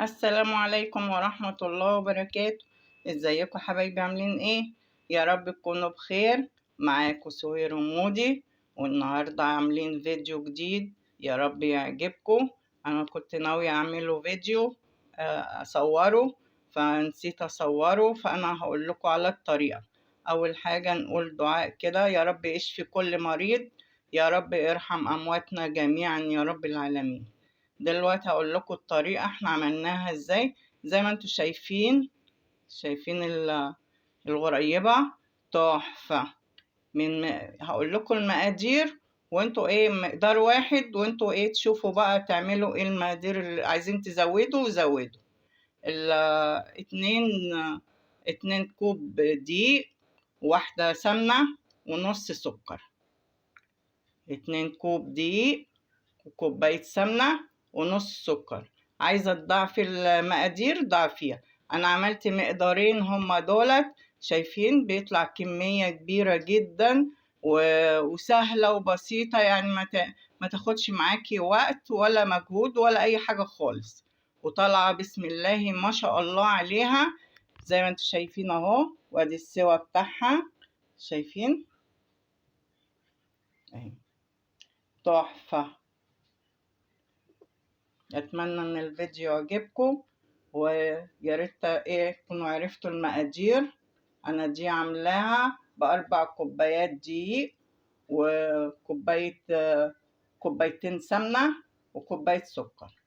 السلام عليكم ورحمة الله وبركاته. ازيكم حبايبي؟ عاملين ايه؟ يا رب تكونوا بخير. معاكم سهير ومودي، والنهاردة عاملين فيديو جديد يا رب يعجبكم. انا كنت ناوية اعمله فيديو اصوره، فنسيت اصوره، فانا هقول لكم على الطريقة. اول حاجة نقول دعاء كده: يا رب اشفي كل مريض، يا رب ارحم امواتنا جميعا يا رب العالمين. دلوقتي هقول لكم الطريقة احنا عملناها ازاي. زي ما انتم شايفين، شايفين الغريبة تحفة. هقول لكم المقادير وانتوا ايه، مقدار واحد، وانتوا ايه تشوفوا بقى تعملوا ايه المقادير اللي عايزين تزودوا زودوا. 2 كوب دقيق، واحدة سمنة، ونص سكر. 2 كوب دقيق وكوباية سمنة ونص سكر. عايزة تضاعفي المقادير ضاعفيها. انا عملت مقدارين هما دولت، شايفين بيطلع كمية كبيرة جدا وسهلة وبسيطة، يعني ما تاخدش معاكي وقت ولا مجهود ولا اي حاجة خالص، وطالعة بسم الله ما شاء الله عليها زي ما انتم شايفين اهو. وادي السوا بتاعها، شايفين اهي تحفة. اتمنى ان الفيديو يعجبكم، ويا ريت تكونوا عرفتوا المقادير. انا دي عاملاها ب4 كوبايات دقيق، كوبايتين سمنة، وكوباية سكر،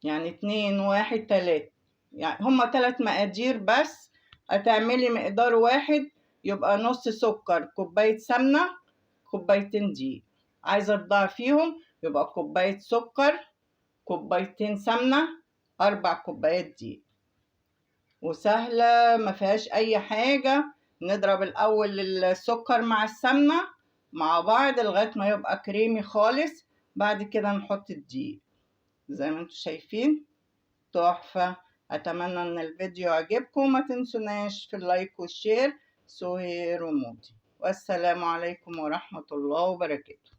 يعني 2 1 3، يعني هما 3 مقادير بس. هتعملي مقدار واحد يبقى نص سكر، كوباية سمنة، كوبايتين دقيق. عايزة تضاعفيهم يبقى كوباية سكر، كوبايتين سمنة، 4 كوبايات دقيق. وسهلة ما فيهاش أي حاجة. نضرب الأول السكر مع السمنة مع بعض لغاية ما يبقى كريمي خالص، بعد كده نحط الدقيق زي ما انتم شايفين تحفة. أتمنى إن الفيديو يعجبكم، ما تنسوناش في ال like وال share. سهير ومودي، والسلام عليكم ورحمة الله وبركاته.